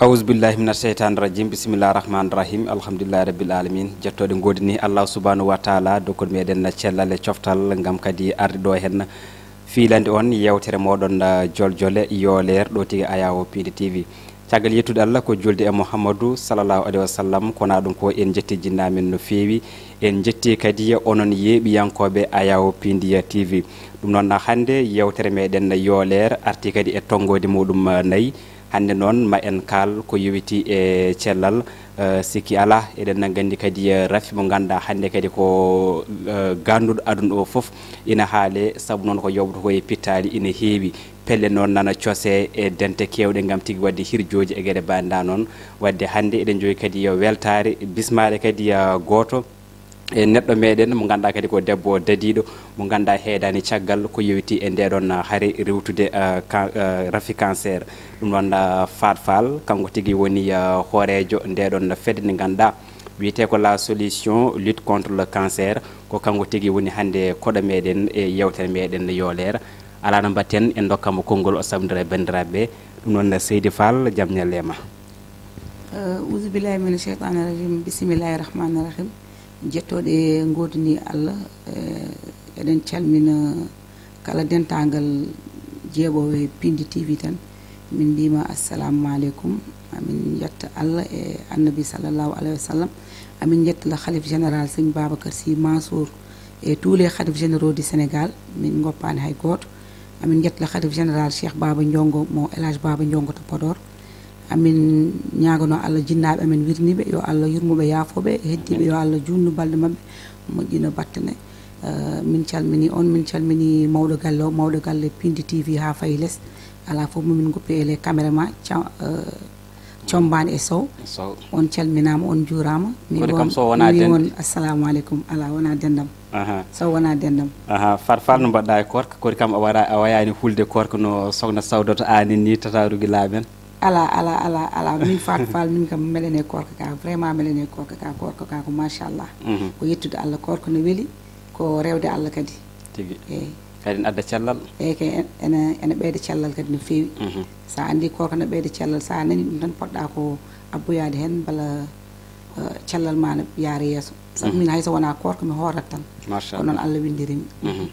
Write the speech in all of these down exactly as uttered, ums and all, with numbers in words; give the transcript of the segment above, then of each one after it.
Auzu billahi mina sheytani rajim. Bisimillahi rahmani rahim. Alhamdulillahi rabbil alamin. Jettooɗe ngoodini Allah subhanahu wa taala, dokkol meɗen cellal e coftal ngam kadi arde ɗo hen fiilande on yewtere moɗon, ah, joljole yooleer ɗo tigi Ayawo Piindi T V. Caggal yettude Allah ko julde e Muhammadu sallallahu alaihi wa sallam, kona ɗum ko en jetti jinnaamen no feewi, en jetti kadi onon yeeɓiyankooɓe Ayawo Piindi T V. Ɗum noon hannde yewtere meɗen yooleer arti kadi e tonngoode muɗum, ah, nayi. Hannde noon ma en kaal ko yowiti e cellal, eh, sikki alaa, eɗen nganndi kadi, eh, rafi mo ngannduɗaa hannde kadi ko, eh, ganduɗo aduna o fof ina haale, sabu noon ko yowɓata ko e pittaali ina heewi. Pelle noon nana cose e dente keewɗe ngam tigi waɗde hirjooji e geɗe mbaɗe nda noon. Waɗde hannde eɗen njogi kadi yo weltaare bismaare kadi, eh, gooto e neɗɗo meɗen mo ngannduɗaa kadi ko debbo dadiiɗo mo ngannduɗaa heedani caggal ko yowiti e ndeɗon, ah, hare rewtude, ah, can-, ah, rafi cancer. Ɗum noon, ah, Fat Fall, kanko tigi woni, ah, hooreejo ndeɗon fedde nde ngannduɗaa wiyetee ko la solution lutte contre le cancer. Ko kanko tigi woni hannde koɗo meɗen e yewtere meɗen yooleer. Alaa no mbatten, en ndokkamo konngol o sabodira e banndiraaɓe ɓe. Ɗum noon Seydi Fall, jam ñalle ma. Eh, auzu billahi mina sheytani rajim. Bisimillahi rahmani rahim. Jettooɗe ngoodini Allah, eh, eɗen calmina kala dentaangal jeeɓoowo e Piindi T V tan. Min mbima assalamu aleykum. Amin njetta Allah e Annabi sallallahu alayhi wa sallam. Amin njetta le khalife général Sëñ Babacar Sy Mansour et tous les khalifes généraux du Sénégal. Min ngoppaani hay gooto. Amin njetta le khalife général Cheikh Baba Ndiongo mo El Hadj Baba Ndiongo to Podor. Amin ñaaganoo Allah jinnaaɓe amen wirniiɓe, yo Allah yurmo ɓe, yaafo ɓe, heddiiɓe, yo Allah juutnu balɗe maɓɓe, moƴƴina battane. Eh, min calminii on, min calminii mawɗo galle o, mawɗo galle Piindi T V haa fayi les. Alaa fof mo min ngoppi e les caméraman, ca-, eh, Combaan e Sow. Sow. On calminaama, on njuuraama. Mi Kono kam won-, so wonaa mi dennde. Won assalamu aleykum. Alaa, wonaa denndam. Aha. So wonaa denndam. Aha, Fat Fall, no mbaɗɗaa e koorka? Koori kam a wara-, a wayaani hulde koorka no Sokhna Sawdata Aanin ni, tataarugi laamen. Alaa, alaa, alaa, alaa. Min Fat Fall, min kam meɗen e koorka ka. Vraiment meɗen e koorka ka. Koorka ka ko machallah. Mhm. Ko yettude Allah, koorka no weli, ko rewde Allah kadi. Tigi. Eey. Kadi ne adda cellal. Eey kay, en-, ene, ene ɓeyda cellal kadi no feewi. Mhm. So a anndi koorka no ɓeyda cellal, so a nani ɗum tan poɗɗa ko abboyaade heen mbela, eh, cellal ma ne yaara yeeso. Sabu Mhm. min hay so wonaa koorka mi hoorat tan. Machallah. Ko noon Allah winndiri mi. Mhm.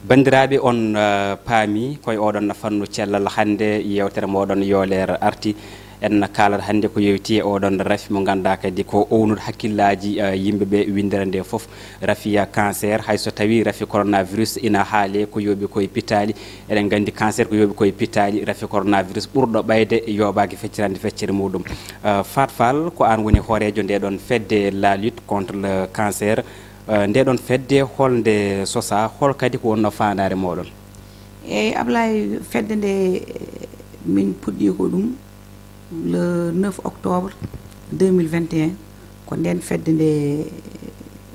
Banndiraaɓe, on, eh, paami koye oɗon fannu cellal. Hannde yewtere moɗon yooleer arti. En kaalata hannde ko yowiti e oɗon rafi mo ngannduɗaa kadi ko ownude hakkillaaji, eh, yimɓe ɓe winndere nde fof. Rafi cancer, hay so tawii rafi coronavirus ina haale ko yooɓi koye pittaali. Eɗen nganndi cancer ko yooɓi koye pittaali, rafi coronavirus ɓurɗo ɓayde yooɓaaki feccirande feccere muɗum. Eh, Fat Fall, ko aan woni hooreejo ndeɗon fedde la lutte contre le cancer. Eh, ndeɗon fedde holnde sosaa, hol kadi ko wonno faandaare moɗon? Eey, Ablaye, fedde nde, eh, min puɗɗii ko ɗum le neuf octobre deux mille vingt et un, ko nden fedde nde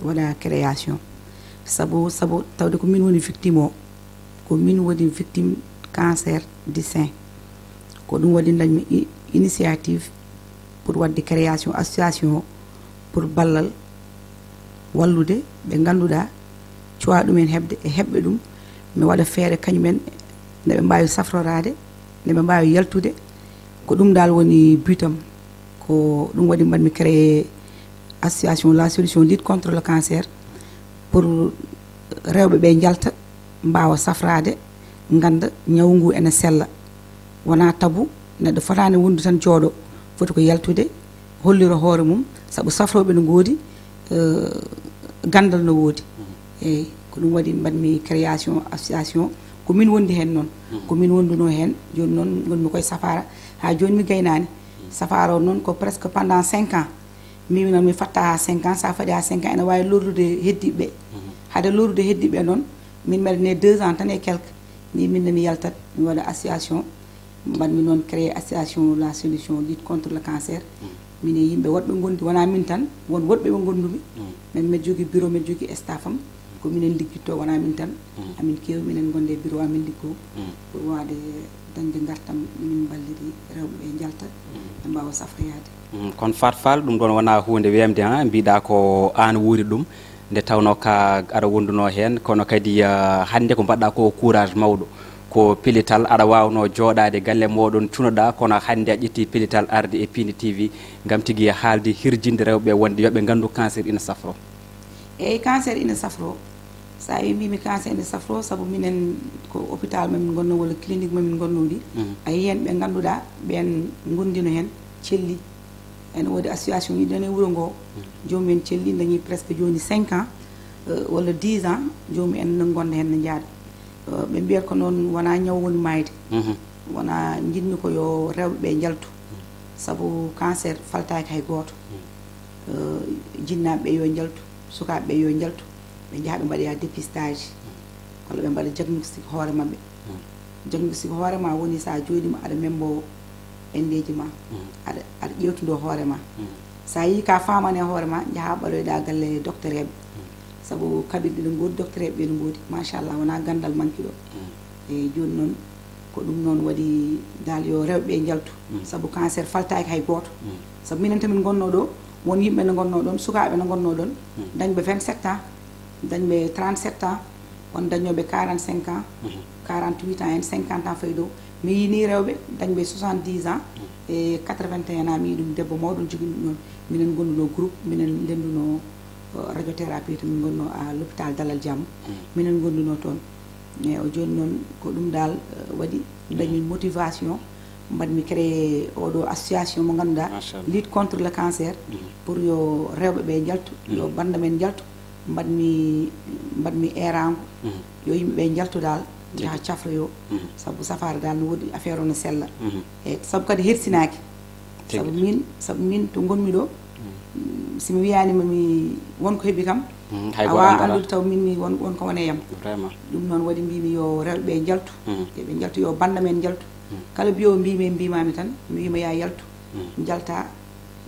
waɗa création. Sabu, sabu tawde ko min woni victime o, ko min woni victime cancer du sein. Ko ɗum waɗi dañmi i-, initiative pour waɗde création association o pour ballal wallude ɓe ngannduɗaa cuwaa ɗumen heɓde e heɓɓe ɗum. Mi waɗa feere kañumen nde ɓe mbaawi safroraade, nde ɓe mbaawi yaltude. Ko ɗum dal woni but am. Ko ɗum waɗi mbaɗmi créé association La Solution Lutte Contre le Cancer pour rewɓe ɓe njalta, mbaawa safraade, ngannda ñawu ngu ene sella. Wonaa tabu, neɗɗo fotaani wonde tan jooɗo, foti ko yaltude, hollira hoore mum, sabu safrooɓe no ngoodi, eh, ganndal no woodi. Eey, ko ɗum waɗi mbaɗmi création association, ko min wondi heen noon. Ko min wondunoo heen, jooni noon ngonmi koye safaara, haa jooni mi gaynaani. Safaara o noon ko presque pendant cinq ans. Min noon mi fatta haa cinq ans, so a faɗi haa cinq ans, ene waawi lorlude heddiiɓe ɓe. Hade lorlude heddiiɓe ɓe noon, min mbaɗi ne deux ans tan e quelque. Min, min ne mi yaltat, mi waɗa association. Mbaɗmi noon créé association La Solution Lutte Contre le Cancer. Min e yimɓe woɗɓe ngondi, wonaa min tan, won woɗɓe ɓe ngondumi. Min, mbeɗa jogii bureau, mbeɗa jogii staff am. Ko minen liggitto, wonaa min tan. Amin keewi, minen ngonde e bureau, amin liggo. Pour waawde dañde ngartam, min mballiri rewɓe ɓe njalta, ɓe mbaawa safroyaade. Mm, kono Fat Fall, ɗum ɗoon wonaa huunde weemde, ha, mbiɗa ko aan wuuri ɗum, nde tawnoo ka aɗa wondunoo heen, kono kadi, ah, hannde ko mbaɗɗa ko courage mawɗo. Ko pilital, aɗa waawno jooɗaade galle mooɗon cunoɗaa, kono hannde a ƴetti pilital arde e Pindi T V ngam tigi haalde, hirjinde rewɓe wonde yo ɓe nganndu cancer ina safroo. Eeyi, cancer ina safroo. So a wii mbiimi cancer ina safroo, sabu minen ko hôpital mamin ngonno walla clinique mamin ngonno ndi. Mhm. A yii heen ɓe ngannduɗaa ɓeen ngonndino heen celli. Ene woodi association uji ɗon e wuro ngoo. Mhm. Joomum en celli, dañi presque jooni cinq ans, euh, walla dix ans, joomum en no ngonda heen no njaada. Euh, ɓe mbiyata ko noon wonaa ñaw woni maayde. Mhm. Wonaa njiɗmi ko yo rewɓe ɓe njaltu. Mhm. Sabu cancer faltaaki hay gooto. Mhm. Euh, jinnaaɓe ɓe yo njaltu, sukaaɓe ɓe yo njaltu, ɓe njaha ɓe mbaɗoya dépistage, walla ɓe mbaɗa diagnostic hoore maɓɓe. Mhm. Diagnostic hoore ma woni so a jooɗiima aɗa membo ɓenndeeji ma, Mhm. aɗa, aɗa ƴeewtindoo hoore ma. Mhm. So a yii ka faamani e hoore ma, njaha ɓaɗoyɗa galle docteur eɓe. Mhm. Sabu kaɓirɗe ɗe ngoodi, docteur eɓe ɓe no ngoodi, machallah, wonaa ganndal manki ɗo. Mhm. Eeyi, jooni noon, ko ɗum noon waɗi dal yo rewɓe ɓe njaltu. Mm. Sabu cancer faltaaki hay gooto. Mm. Sabu minen tan min ngonnoo ɗo, won yimɓe no ngonnoo ɗoon, sukaaɓe no ngonnoo ɗoon, Mm. dañɓe vingt-sept ans, dañɓe trente-sept ans, won dañooɓe quarante-cinq ans, Mhm. quarante-huit ans, en cinquante ans fayi dow. Mi yii nii rewɓe dañɓe soixante-dix ans, Mm. e quatre-vingt-un ans, mi yii ɗum debbo mawɗo no jogii ɗum ɗoon. Minen ngondunoo groupe, minen ndendunoo, uh, radiothérapie, to min ngonnoo à l'hôpital Dalal Jàmm. Mm. Minen ngondunoo toon. E o jooni noon, ko ɗum dal, uh, waɗi, dañmi motivation, mbaɗmi créé oɗo association mo ngannduɗaa, Machallah. Lutte contre le cancer, Mhm. pour yo rewɓe ɓe njaltu, yo Mhm. bannda men njaltu, mbaɗmi, mbaɗmi eeraango, Mhm. yo yimɓe ɓe njaltu dal, Tigi. Njaha cafroyo, Mhm. sabu safaara dal no woodi, affaire o no sella. Mhm. E sabu kadi hersinaaki. Tigi. Sabu min, sabu min to ngonmi ɗo, Mm. mm, si mi wiyaani ma mi won ko heɓi kam, Mm, hay a gooto waawa anndataa. Anndude taw min mi won, won ko woni e yam. Vraiment. Ɗum noon waɗi mbiimi yo rewɓe ɓe njaltu, Mm. yo ɓe njaltu, yo bannda men njaltu. Mm. Kala mbiyowo mbiimi, mbiimaami tan, mi wiima yaa yaltu, Mm. njalta,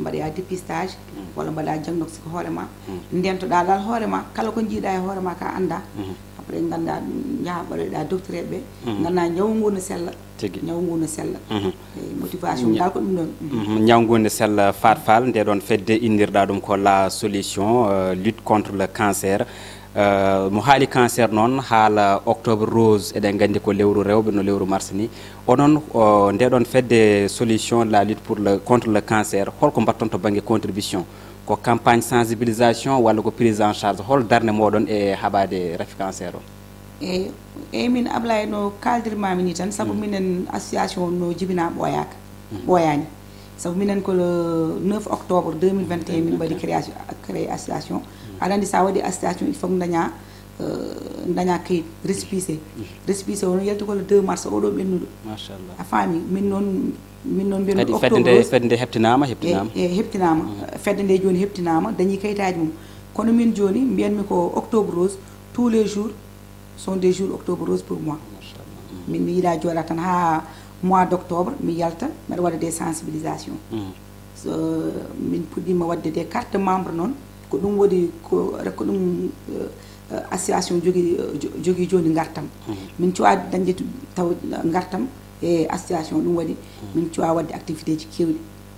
mbaɗoya dépistage, Mm. walla mbaɗa diagnostic hoore ma, Mm. ndentoɗa dal hoore ma, kala ko njiiɗa e hoore ma ka annda. Mm. Après ngannda, njaha ɓaɗoyɗa docteur ɓe, Mm. ngannda ñaw ngu no sella. Tigi. Ñaw ngu no sella. Mhm. Eyi, motivation Ña- dal ko ɗum ɗon. Mhm. Mhm. Ñaw ngu no sella, Faat Faal, nde ɗon fedde innirɗa ɗum ko La Solution, euh, lutte contre le cancer. Euh, mo haali cancer noon, haala octobre rose, eɗen nganndi ko lewru rewɓe, no lewru mars ni. Onon, o, nde ɗon fedde Solution, la lutte pour le, contre le cancer, holko mbatton to bannge contribution? Ko campagne sensibilisation walla ko prise en charge? Hol darnde moɗon e haɓaade rafi cancer o? Eyi, eyi, min Ablaye, no kaaldirmaami ni tan, sabu Mm. minen association no jibinaa ɓooyaaka, Mm. ɓooyaani. Sabu minen ko le neuf octobre deux mille vingt et un min mbaɗi création, créé association. Mm. Aɗa anndi so a waɗi association, il faut daña, euh, daña kayit, récépissé. Mm. Récépissé o no yalti ko le deux mars oɗo ɓennuɗo. Machallah. A faami, min noon, min noon mbiyen Kadi octobre fedde nde, rose. Fedde nde heɓtinaama, heɓtinaama. E, e, heɓtinaama. Mm. Fedde nde jooni heɓtinaama, dañi kayitaaji mum. Kono min jooni mbiyanmi ko octobre rose, tous les jours sont des jours octobre rose pour moi. Machallah. Mm. Min mi yiɗa jooɗa tan haa mois d' octobre, mi yalta, mbeɗa waɗa des sensibilisations. Mm. So, min puɗɗiima waɗde des cartes membres noon, ko ɗum woni ko, ko ɗum, euh, euh, association jogii, euh, jo-, jogii jooni ngartam. Mm. Min cuwaa dañde tu-, taw ngartam e association, ɗum waɗi Mm. min cuwaa waɗde activité ji keewɗi.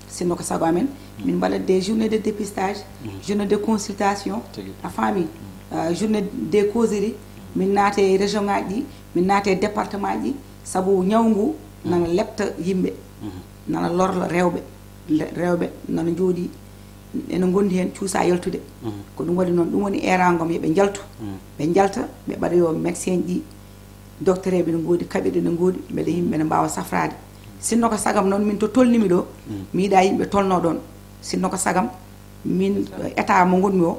Sinno ko sago amen, Mm. min mbaɗa des journées de dépistage, Mm. journée de consultation. Tigi. A faami? Mm. Euh, journée des causeries, min naate e région ngaji ɗi, min naate e département ji, sabu ñaw ngu nana Mm. lepta yimɓe, Mm. nana lorla rewɓe. Le-, rewɓe nana njooɗi, ene ngondi heen, cuusa yaltude. Mm. Ko ɗum waɗi noon, ɗum woni eeraango am, yo ɓe njaltu. Mm. Ɓe njalta, ɓe mbaɗa yo médecin ji, docteur eɓe no ngoodi, kaɓirɗe no ngoodi, mbeɗa yimɓe ne mbaawa safraade. Sinno ko sagam noon, min to tolnimi ɗo, Mm. mi yiɗa yimɓe tolno ɗoon. Sinno ko sagam, min, eh, état mo ngonmi o,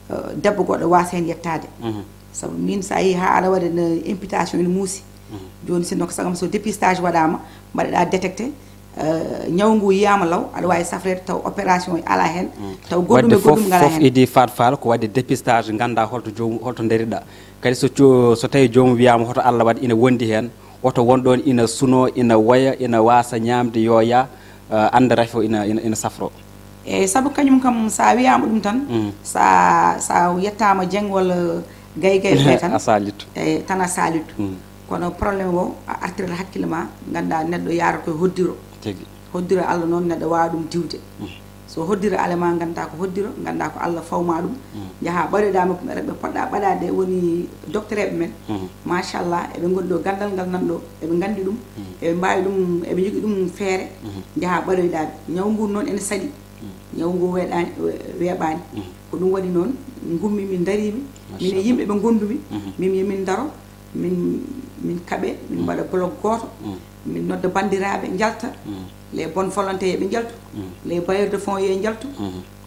eh, debbo goɗɗo waasa heen yettaade. Mhm. Sabu min, so a yii haa aɗa waɗa no imputation ene muusi. Mhm. Jooni, sinno ko sagam, so dépistage waɗaama, mbaɗaɗa détecté, eh, ñaw ngu yiyaama law, aɗa waawi safreede taw opération alaa heen, Mm. taw goɗɗum e Waɗde goɗɗum fof, ngalaa fof heen. Idi Faat Faal, ko waɗde dépistage, ngannda holto joom-, holto ndariɗa. Kadi so co-, so tawi joomum wiyaama hoto Allah waɗ ina wondi heen, oto won ɗoon ina sunoo, ina woya, ina waasa ñaamde, yooya, eh, annda rafi o ina, ina, ina safroo. Eeyi, sabu kañum kam, so a wiyaama ɗum tan, Mm. so a, so a yettaama Jeŋ walla Gay Gay ɓe tan, A salitu. Eeyi, tan a salitu. Mm. Kono problème o, a artirat hakkille ma, ngannda neɗɗo yaarata koye hoddiro. Tigi. Hoddiro Allah noon, neɗɗo waawa ɗum diwde. Mm. So hoddiro alema, nganndaa ko hoddiro, nganndaa ko Allah fawma ɗum. Njaha ɓaɗoyɗa makko, ɓe poɗɗa ɓaɗade woni doctereɓe men. Machallah, eɓe ngonɗo ganndal ngal nanɗo, eɓe nganndi ɗum, eɓe mbawi ɗum, eɓe jogui ɗum feere. Njaha ɓaɗoyɗaɓe. Ñaw ngu noon ene saɗi. Ñaw ngu weeɗani, we-, weeɓani. Ko ɗum waɗi noon, ngummi min darimi, min e yimɓe ɓe gondumi, min, min daro, min, min kaɓe, min mbaɗa bloc gooto, min nodda banndiraaɓe njalta, les bonnes volontés eɓe njaltu, les bailleurs de fonds ye njaltu,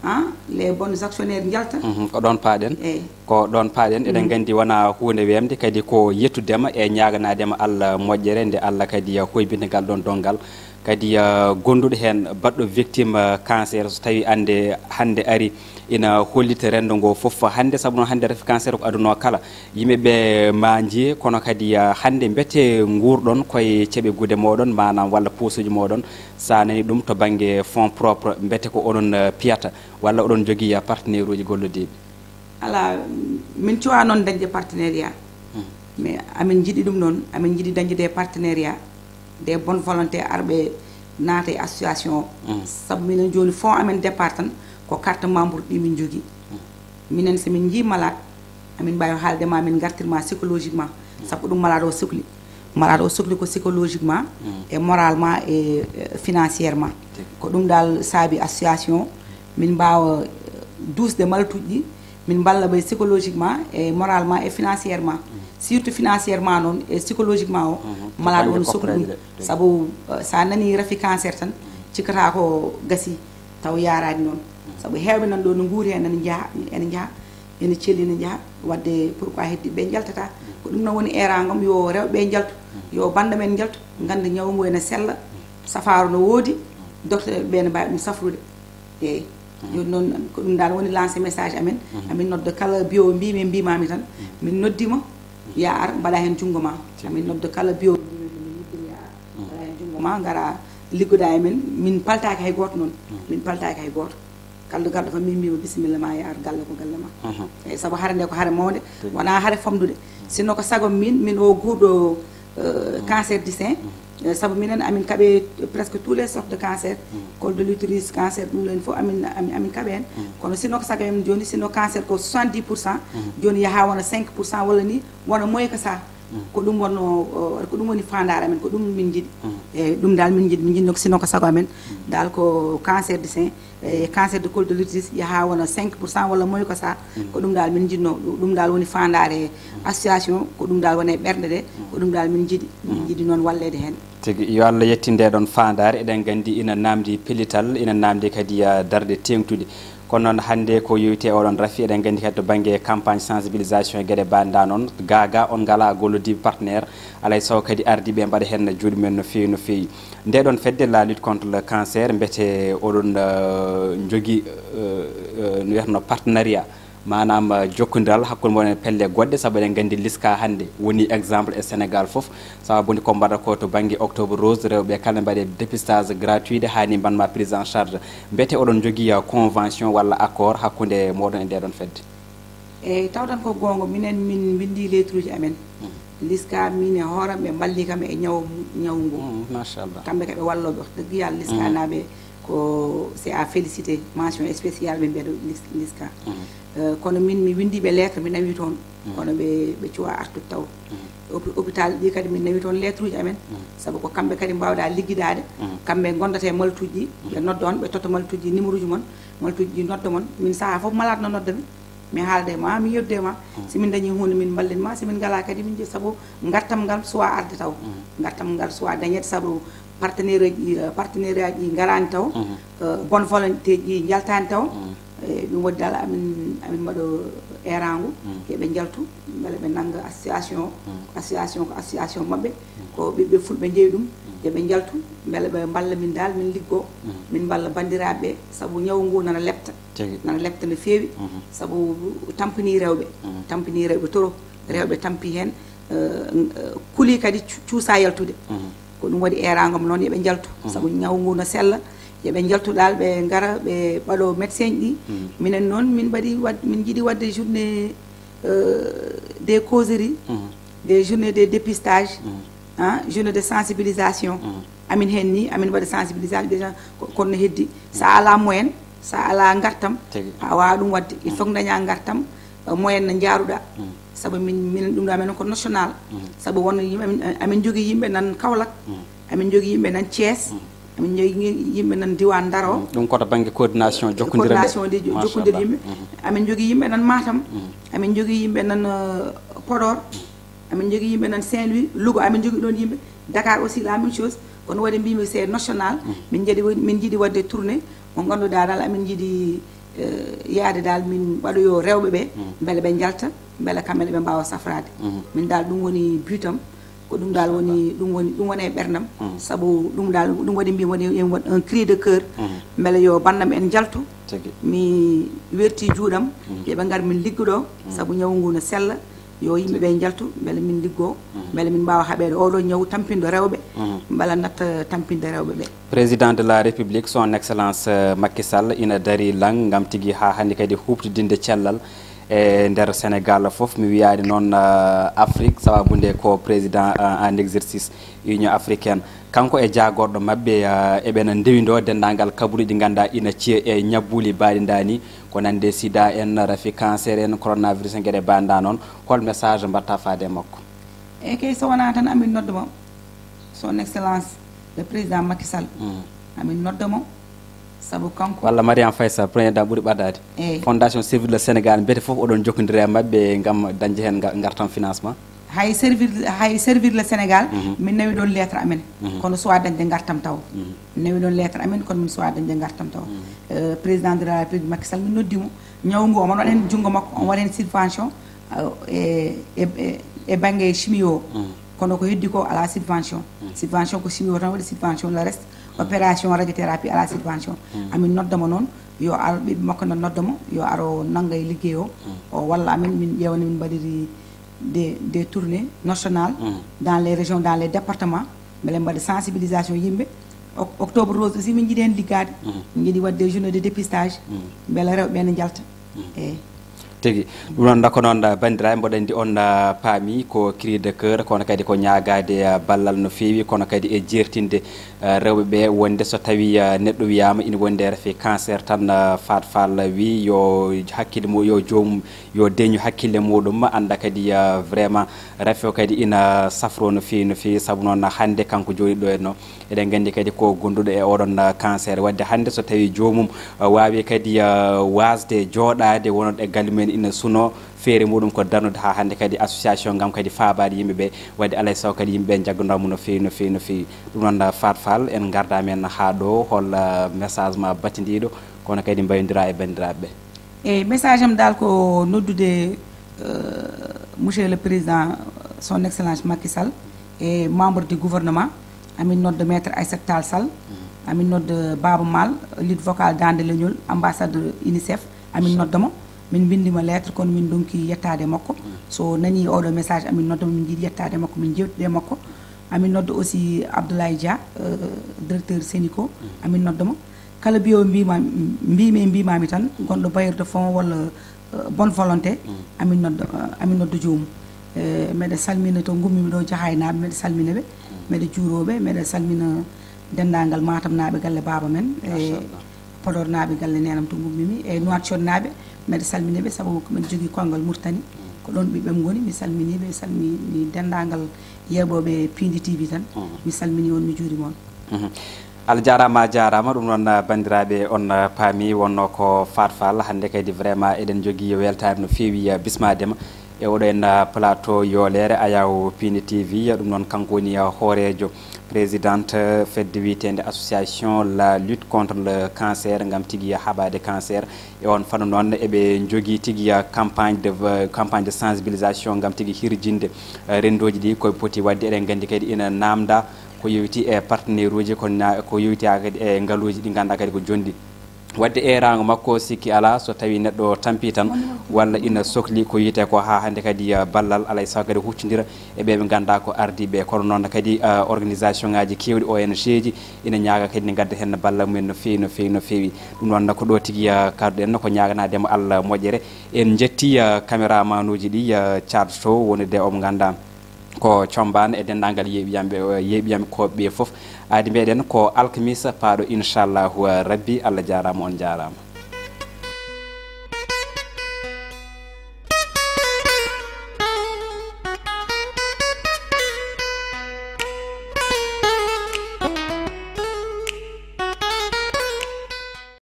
ah, les bons actionnaires njalta. Mhm, ko ɗoon paaɗen. Eyyi. Ko ɗoon paaɗen, eɗen nganndi wona huunde weemde, kadi ko yettudema e ñaaganadema Allah moƴƴere, nde Allah kadi hoybinta ngal ɗoon donngal. Kadi, ah, gonduɗo heen baɗɗo victime, ah, cancer, so tawi ande hannde ari ina hollita renndo ngo fof hannde, sabu noon hannde rafi cancer ko aduna o kala. Yimɓe ɓe ma njiye, kono kadi, ah, hannde mbete nguurɗon koye ceɓe gude moɗon, maanaam walla posuji moɗon, sa nani ɗum to bannge fonds propre, mbete ko onon, ah, piyata, walla oɗon jogii, ah, partenaire uji gollodiiɓe? Ala, min cuwa noon dañde partenariat. Mais amin njiɗi ɗum noon, amin njiɗi dañde des partenariat, des bonnes volontés arɓe naata e association o. Sabu minen jooni fonds amen départ tan ko carte membre ɗi min jogii. Minen so min njii malade, amin mbawi haalde ma, min gartirma psychologiquement. Sabu ɗum malade o sokli. Malade o sokli ko psychologiquement, e moralement, e, e financièrement. Ko ɗum dal saabi association o, min mbawa, eh, duusde malatuji ɗi, min mballa ɓe psychologiquement e moralement e financièrement. Surtout financièrement noon e psychologiquement o, malade o no sokli ɗum. Sabu, eh, sa nani rafi cancer tan, cikkata ko gasi, taw yarani noon. Sabu heewɓe nan ɗo no nguuri heen, ene njaha, ene njaha, ene celli, ene njaha. Wadde pourquoi heddiɓe ɓe njaltata? Ko ɗum noon woni erangom, yo rewɓe ɓe njaltu, yo bande men njaltu, ngannda ñaw ngu ene sella, safaro no woodi, docteur ɓe ne mbawi ɗum safrude. Eyyi. Jooni noon, ko ɗum dal woni lancé message amen. Amin nodda kala biyowo mbimi, mbimami tan, min noddima, ya ar, mbaɗa heen junngo ma. Amin nodda kala biyowo mbimi, min noddima, ya ar, mbaɗa heen junngo ma, ngara liggoda e men. Min paltaki hay gooto noon. Min paltaki hay gooto. Kala garɗo kam, min mbima bisimilla ma, ya ar, galle ko galle ma. Eyyi, sabu hare nde ko hare mawnde, wona hare famɗude. Sinno ko sago min, min o guurɗo, euh, cancer du sein, euh, sabu minen amin kaɓe presque tous les sortes de cancer, col de l'utérus, cancer, ɗum ɗon fof amin, amin, amin kaɓe hen. Kono sinno ko sago men jooni, sinno cancer ko soixante-dix pour cent, jooni yaha wona cinq pour cent walla ni wona moins que ça. Ko ɗum wonno, euh, ko ɗum woni fandare amen, ko ɗum min jiɗi. Eyyi, ɗum dal min jiɗi, min jiɗno ko sinno ko sago amen, dal ko cancer du sein, e cancer de col de l'utérus yaha wona cinq pour cent walla moins que ça. Ko ɗum dal min jiɗno, ɗum dal woni fandare association, ko ɗum dal woni e ɓernde nde, ko ɗum dal min jiɗi. Min jiɗi noon wallede hen. Tigi, yo Allah yettin nde ɗon fandare. Eɗen nganndi ina namdi pellital, ina namdi kadi, ah, darɗe teeŋtuɗe. Kono noon hannde ko yowite oɗon rafi, eɗen nganndi kadi to bannge campagne sensibilisation e geɗe mbaɗa noon, gaga on ngala gollodiiɓe partenaire, alay sago kadi ardiiɓe mbaɗa heen juuɗe men no feewi, no feewi. Nde ɗon fedde, la lutte contre le cancer, mbete oɗon, euh, jogii, euh, euh, no wiyatno partenariat, maanaam, euh, jokkondiral hakkunde mon e pelle goɗɗe, sabu eɗen nganndi Liska hannde woni exemple e Sénégal fof, sababu nde ko mbaɗa ko to bannge octobre rose, rewɓe kala mbaɗe dépistage gratuit, hani mbaɗma prise en charge. Mbete oɗon jogii, euh, convention walla accord hakkunde moɗon e nde ɗon fedde? Eyyi, tawtan ko goonga, minen min mbinndi lettre uji amen. Liska, min e hooram ɓe mballi kam e ñaw, ñaw ngu. Mm, machallah. Kamɓe kaɓe walloɓe, wax dëgg Yàlla, Liska naaɓe ko c'est à féliciter, mention spéciale ɓe mbiyaɗo Lis-, Liska. Euh, kono min mi winndi ɓe lettre, mi nawi toon. Kono ɓe, ɓe cuwa artude taw. Hopi-, hôpital ɗi kadi min nawi toon lettre uji amen. Sabu ko kamɓe kadi mbawɗa liggidaade. Kamɓe ngondata e maltuji ɗi, ɓe nodda on, ɓe totta maltuji ɗi, numéro uji mon, maltuji ɗi nodda mon. Min saha fof malade no nodda mi. Mi haalda e ma, mi yewtida e ma. Si min dañi huunde, min mballin ma. Si min ngala kadi, min njehi, sabu ngartam ngal suwa arde taw. Ngartam ngal suwa dañede sabu partenaire uji, euh, partenaire aji ɗi ngarani taw. Euh, bonne volonté ji njaltani taw. E ɗum waɗi dal amin, amin mbaɗo erangu, yo ɓe njaltu, mbele ɓe nanga association. Association ko association maɓɓe, ko ɓiɓɓe fulɓe jeeyi ɗum, yo ɓe njaltu, mbele ɓe mballa min dal, min liggo, min mballa bandiraɓe, sabu ñaw ngu nana lepta. Tigi. Nana lepta no feewi, sabu tampini rewɓe, tampini rewɓe toro, rewɓe tampi hen, eh, eh, kuli kadi cu-, cuusa yaltude. Ko ɗum waɗi erango mo noon, yo ɓe njaltu, sabu ñaw ngu no sella, yo ɓe njaltu dal, ɓe ngara, ɓe mbaɗo médecin ji ɗi. Minen noon, min mbaɗi wad-, min jiɗi wadde journée, euh, des causeries, des journées de dépistage, hein, journée de sensibilisation. Amin hen ni, amin mbaɗa sensibilisation déjà, ko, kono no heddi. Sa ala moyen, So a alaa ngartam, tigi, a waawaa ɗum waɗde. Il faut dañaa ngartam, eh, moyen no njaaruɗaa. Sabu min, minen ɗum ɗo amen ko national. Sabu won yimɓe amen, amen njogii yimɓe nan Kaolack. Amen njogii yimɓe nan Thiès. Amen njogii yimɓe nan diwaan Ndar o. Ɗum ko to bannge coordination jokkondiral. Coordination ɗi jo-, jokkondir yimɓe. Amen njogii yimɓe nan Matam. Amen njogii yimɓe nan, eh, Podor. Amin njogii yimɓe nan Saint-Louis, Louga, amin njogii ɗoon yimɓe. Dakar aussi, la même chose. Kono waɗi mbimi c'est national. Min njiɗi, min njiɗi waɗde tournée mo ngannduɗaa dal, amin njiɗi, eh, yaade dal, min waɗoyo rewɓe ɓe, mbele ɓe njalta, mbele kamɓe ne ɓe mbaawa safraade. Min dal, ɗum woni but am. Ko ɗum dal woni, ɗum woni, ɗum woni e ɓerndam. Sabu ɗum dal, ɗum waɗi mbimi woni un cri de cœur. Mbele yo banndam en njaltu. Tigi. Mi werti juuɗam, yo ɓe ngar min liggo ɗo, sabu ñawu ngu no sella. Yo yimɓe ɓe njaltu, mbele min liggo, mbele min mbaawa haɓeede oɗo ñawu tampinɗo rewɓe, mbela natta tampinde rewɓe ɓe. Président de la République, son excellence, euh, Macky Sall, ina darii laŋ ngam tigi haa hannde kadi huuɓtidinde cellal e nder Sénégal fof. Mi wiyaani noon, euh, Afrique, sababu nde ko président, euh, en exercice Union africaine. Kanko e jaagorɗo maɓɓe, euh, eɓena ndewindoo denndaangal kabuuli ɗi ngannduɗaa ina ciya e ñabbuuli mbaɗi ndaani, ko nande sida en, rafi cancer en, coronavirus en, geɗe mbaɗa noon. Hol message mbaɗta faade e makko? Eyi kay, so wonaa tan amin nodda mo, son excellence le président Macky Sall. Amin nodda mo, sabu kanko. Walla Mariam Faye Sall, président ɓuri ɓadaade. Eyi. Fondation Servir le Sénégal, mbiyete fof oɗon jokkondiri e maɓɓe ngam dañde heen nga-, ngartam financement. Hay servir, hay servir le Sénégal, min nawi ɗoon lettre amen. Kono suwaa dañde ngartam taw. Nawi ɗoon lettre amen, kono min suwaa dañde ngartam taw. Euh, président de la République Macky Sall, min noddi mo. Ñawu ngu, omo waɗa heen junngo makko, omo waɗa heen subvention, euh, e, e, e, e bannge chimio o. Kono ko heddi ko alaa subvention. Subvention ko chimio tan waɗi subvention, le reste, opération radiothérapie alaa subvention. Amin nodda mo noon, yo ar, ɓiɓɓe makko no nodda mo, yo ar o nannga e liggey o. O walla amin, min ƴeewa no min mbaɗiri des, des tournées nationales dans les régions, dans les départements. Mbele mbaɗa sensibilisation yimɓe. Oc-, octobre rose aussi, min njiɗi heen liggaade. Min njiɗi waɗde journée de dépistage. Mbele rewɓe ɓe ne njalta. Eyi. Tigi. Ɗum noon, ko noon, banndiraaɓe, mboɗo anndi on, ah, paami ko cri de cœur, kono kadi ko ñaagaade, ah, ballal no feewi, kono kadi e jeertinde, ah, rewɓe ɓe, wonde so tawii, ah, neɗɗo wiyaama ina wondi e rafi cancer tan, ah, Faat Faal wii yo hakkille mum, yo joomum yo deñu hakkille muɗum, annda kadi, ah, vraiment rafi o kadi ina safroo no feewi, no feewi, sabu noon hannde kanko jooɗiiɗo en o, eɗen nganndi kadi ko gonduɗo e oɗon, ah, cancer. Waɗde hannde so tawii joomum, ah, waawi kadi, ah, waasde jooɗaade, wonande e galle mum en ina sunoo, feere muɗum ko darnude haa hannde kadi association ngam kadi faabaade yimɓe ɓe. Waɗde alaa e sago kadi yimɓe ɓe njagganoo mo no feewi, no feewi, no feewi. Ɗum noon, ah, Faat Faal, en ngardaama heen haa ɗo, hol, ah, message ma battindiiɗo, kono kadi mbayndiraa e banndiraaɓe ɓe? Eyi, message am dal ko noddude, euh, monsieur le président, son excellence Macky Sall, e membre du gouvernement, amin nodda maître Aïssata Tall Sall, amin nodda Baba Maal, lead vocal Dande Leñol, ambassade UNICEF, amin nodda mo, min mbinndi mo lettre, kono min ndonki yettaade e makko. So nani oɗo message, amin nodda mo, min njiɗi yettaade e makko, min jewtida e makko. Amin nodda aussi Abdoulaye Dia, euh, directeur Senico, amin nodda mo. Kala mbiyo mbiima, mbiimi e mbiimaami tan, gonɗo bailleur de fonds walla, euh, bonne volonté, amin nodda, euh, amin nodda joomum. Eh, mbeɗa salmina to ngummimi ɗo, Jahaynaaɓe, mbeɗa salmina ɓe, mbeɗa juuroo ɓe, mbeɗa salmina denndaangal Matamnaaɓe galle baaba men, e Podornaaɓe galle neenam to ngummimi, e Nouakchotnaaɓe, mbeɗa salmina ɓe, sabu ko mbeɗa jogii koyngal Mauritanie, ko ɗoon ɓiɓɓe am ngoni, mi salminii ɓe, salmini denndaangal yeeɓooɓe Piindi T V tan, mi salminii on, mi juuriima on. Mhm. Allah jaaraama, a jaaraama. Ɗum noon, ah, banndiraaɓe, on, ah, paami, wonnoo ko Faat Faal. Hannde kadi vraiment eɗen njogii weltaare no feewi, ah, bismaade ma e oɗo en, ah, plateau Yoleere, Ayaw Piindi T V. Ɗum noon kanko woni, ah, hooreejo, présidente, ah, fedde wiyeteende association La Lutte Contre le Cancer, ngam tigi haɓaade cancer. E on fannu noon eɓe njogii tigi, ah, campagne de, ah, campagne de sensibilisation ngam tigi hirjinde, ah, renndooji ɗi ko poti waɗde. Eɗen nganndi kadi ina naamnda ko yowiti e partenaire uji, ko na-, ko yowiti haa kadi e ngaluuji ɗi ngannduɗaa kadi ko jonɗi. Waɗde eeraango makko, sikki alaa, so tawii neɗɗo tampii tan, walla ina sokli ko yiyetee ko haa hannde kadi, ah, ballal, alaa e sago kadi huccondira e ɓe ɓe ngannduɗaa ko ardiiɓe. Kono noon kadi, ah, organisation ŋaaji keewɗi, O N G ji, ina ñaaga kadi ne ngadda heen ballal mumen no feewi, no feewi, no feewi. Ɗum noon ko ɗo tigi, ah, kadduɗen, ko ñaaganaade mo Allah moƴƴere. En njetti, ah, caméraman uji ɗi, ah, Thiat Sow wondude e omo ngannduɗaa ko Combaan e denndaangal yeeɓiyanɓe, yeeɓiyanɓe ko ɓe fof. Aadi mbeɗen ko alkamisa paaɗo, inchallahu rabbi. Allah jaaraama, on jaaraama.